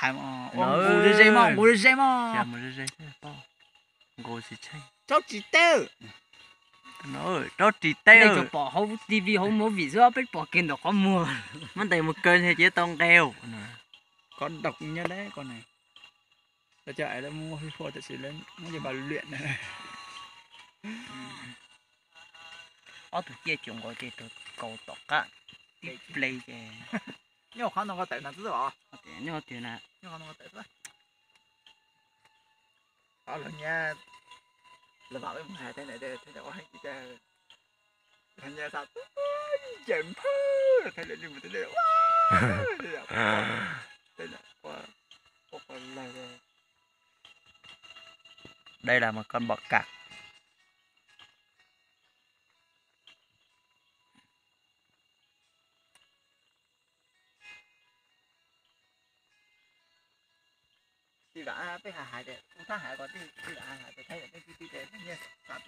qhais, nqus ze ze mog, nqus ze ze mog. Nqus tsis tsheej. Raub ris teb. Raub ris teb. Nej cov pom hauv T V hauv movie xwb, peb pom kiag ntawm qhov muag. Muab ntes mus kaw ntshe ces tau nqe. Kov daus nyob deb ko na. Lawv cov es lawv muab hwj huaj tam sis lawv muab cov kov lwam na. Ob tug ciaj cuam nkaus ces tus kaus tom qab tib ple ces. Nyob qhov no koj tawm no xwb os. Nyob tiag na. Nyob qhov no koj tawm xwb. Qhov lawv nyiam, lawv mam peb mus hais Thaib Nais, Thaib Nais ua heev tiag. Lawv nyiam xav ncaim phawj Thaib Nais li mus Thaib Nais ua, Thaib Nais ua, ua lawg. Đây là một con bọ cạp. Tij Vam peb hais hais tias, kuv thab hais ko tij, Tij Vam hais hais tias Thaib Nais peb tij tij ces nyiam xav